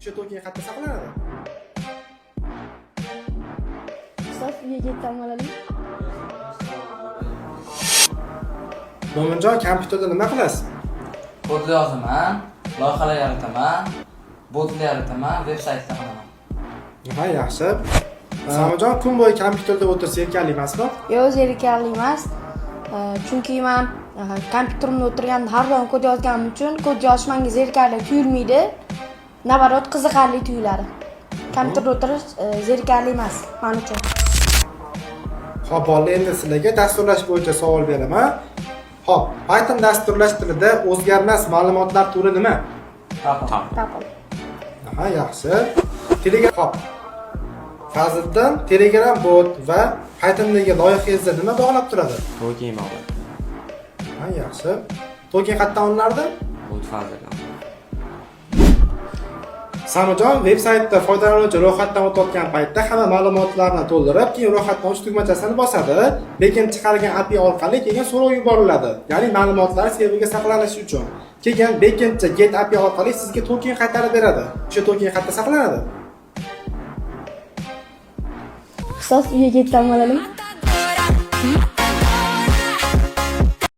O'sha token qayerda saqlanadi? Ustoz, uyga ketsam bo'ladimi? Mo'minjon, kompyuterda nima qilasiz? Kodlar yozaman, loyihalar yarataman, botlar yarataman, veb saytlar qilaman. Ha, yaxshi. Samojon, kun bo'yi kompyuterda o'tirsa zerikarli emasmi? Yo'q, zerikarli emas. Chunki man kompyuterimda o'tirganda har doim kod yozganim uchun kod yozish menga zerikarli tuyulmaydi. Наоборот, qiziqarli tuyuladi. Kompyuterda o'tirish zerikarli emas men uchun. Xo'p, bolalar, endi sizlarga dasturlash bo'yicha savol beraman. Xo'p, Python dasturlash tilida o'zgarmas ma'lumotlar turi nima? Tuple. Tuple. Aha, yaxshi. Telegram. Xo'p. Fazliddin, Telegram bot va Pythondagi loyihangizda nima bog'lab turadi? Token bog'lab. Ha, yaxshi. Token qayerdan olinardi? Bot fazildan. Samojon, veb saytda foydalanuvchi ro'yxatdan o'tayotgan paytda hamma ma'lumotlarni to'ldirib, keyin ro'yxatdan o'tish tugmachasini bosadi. Lekin chiqargan API orqali keyin so'rov yuboriladi. Ya'ni ma'lumotlar serverga saqlanishi uchun. Keyin backendcha get API orqali sizga token qaytarib beradi. O'sha token qayerda saqlanadi? Ustoz, uyga ketsam bo'ladimi? Matadora,